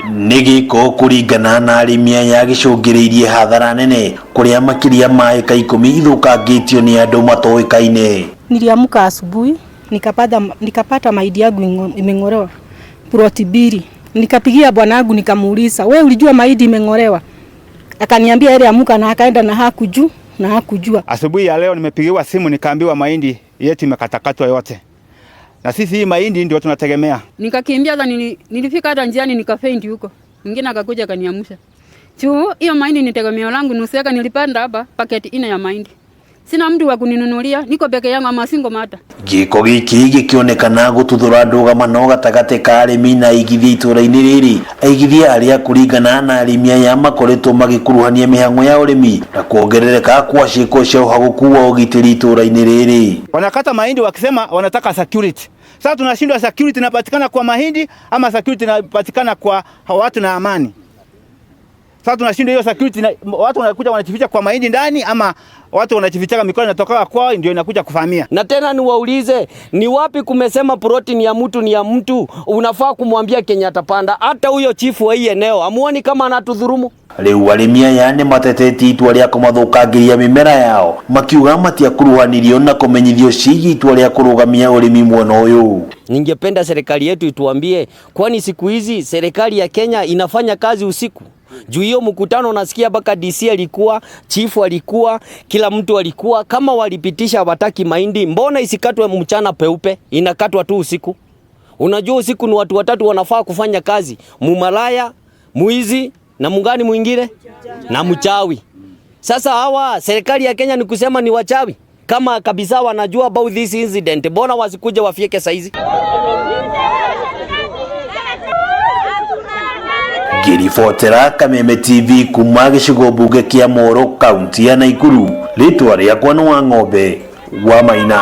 Nĩ gĩko kũringana na arĩmi aya gĩcũngĩrĩirie hathara nene kũrĩa makĩria ma ĩka 10 ithũkangĩtio nĩ andũ matoĩkaine. Niliamka asubuhi nikapata mahindi yangu imeng'olewa ploti mbili. Nikapigia bwanangu nikamuuliza, we ulijua mahindi imeng'olewa? Akaniambia ile amuka na akaenda na hakujua na hakujua. Asubuhi ya leo nimepigiwa simu nikaambiwa mahindi yetu imekatakatwa yote. Na sisi hii mahindi ndio tunategemea. Nikakimbia hata nilifika hata njiani nikafaint huko. Mwingine akakuja akaniamsha. Juu hiyo mahindi ni tegemeo langu, nusu eka nilipanda hapa paketi 4 ya mahindi. Sina mtu wa kuninunulia, niko peke yangu ama single mother. Gĩko gĩkĩ gĩkĩonekana gũtuthũra ndũgamano gatagatĩ ka arĩmi na aigithia itũra-inĩ rĩrĩ. Aigithia arĩa kũringana na arĩmi aya makoretwo magĩkuruhania mĩhang'o ya ũrĩmi na kuongerereka kwa ciĩko cia ũhagũku wa ũgitĩri itũra-inĩ rĩrĩ. Wanakata mahindi wakisema wanataka security. Sasa tunashindwa, security inapatikana kwa mahindi ama security inapatikana kwa watu na amani? Sasa tunashindwa hiyo security na, watu wanakuja wanajificha kwa mahindi ndani ama watu wanajificha mikono inatoka kwao ndio inakuja kuvamia. Na tena niwaulize, ni wapi kumesema ploti ni ya mtu ni ya mtu? Unafaa kumwambia Kenya atapanda. Hata huyo chifu wa hii eneo amuoni kama anatudhurumu? Rĩu arĩmi aya nĩ matetetie itua rĩa kũmathũkangĩria mĩmera yao makiuga matiakuruhanirio na kũmenyithio ciĩgiĩ itua rĩa kũrũgamia ũrĩmi mwena ũyũ. Ningependa serikali yetu ituambie, kwani siku hizi serikali ya Kenya inafanya kazi usiku? Juu hiyo mkutano unasikia mpaka DC alikuwa, chifu alikuwa, kila mtu alikuwa. Kama walipitisha hawataki mahindi, mbona isikatwe mchana peupe? Inakatwa tu usiku. Unajua usiku ni watu watatu wanafaa kufanya kazi, mumalaya, muizi na mungani mwingine na mchawi. Sasa hawa serikali ya Kenya ni kusema ni wachawi? Kama kabisa wanajua about this incident, mbona wasikuja wafyeke saizi? Ngĩribotera Kameme TV kuma gĩcigo mbunge kĩa Moro kaunti ya Nakuru, rĩtwa rĩakwa nĩ Wang'ombe wa Maina.